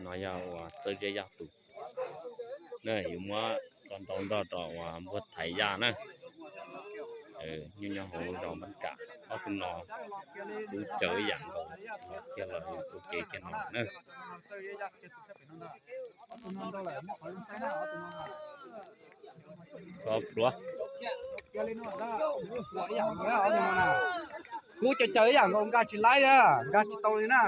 No yog uas Txawj Zeb Yaj tus na, yuav muab tso nrau nroj rau uas Npuag Thaiv Yaj na. Nyuj nyob hauv zos Npab Kam, ob tug no kuj caw ib yam nkaus los kiag los ua kev kiag no na. Tso pluav. Kuv caw caw ib yam nkaus nkag tsis laib na, nkag tsis tau li na.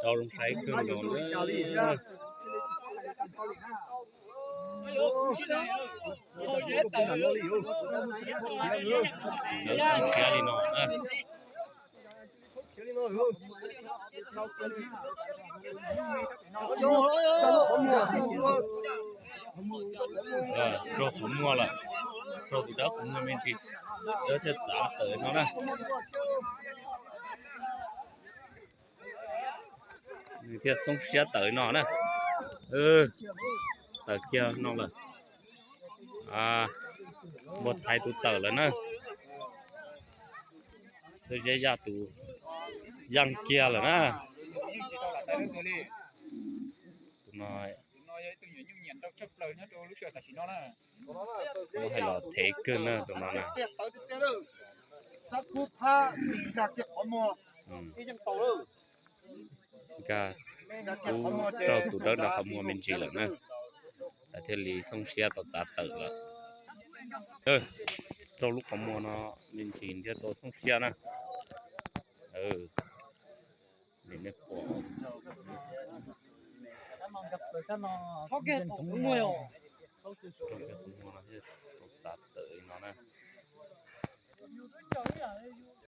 Rau zoo saib kawg nkaus na. Lawv siab li no na. Raug qhov muag lawm, raug tus dawb qhov muag me ntsis, dawb thiaj txav tawm no na. Nws thiaj xoob siab tawm no na. Tawm kiag no lawm. Npuag Thaiv tus tawm lawm na. Txawj Zeb Yaj tus yeej kiag lawm na. Tus no hais los thev kawg na tus no na. Nkag kub raug tus dawb no qhov muag me ntsis lawm na, lawv thiaj li xoob siab tau txav tawm lawm. Raug lub qhov muag no me ntsis thiaj tau xoob siab na. Nej pom, raug qhov muag no thiaj tau txav tawm li no na.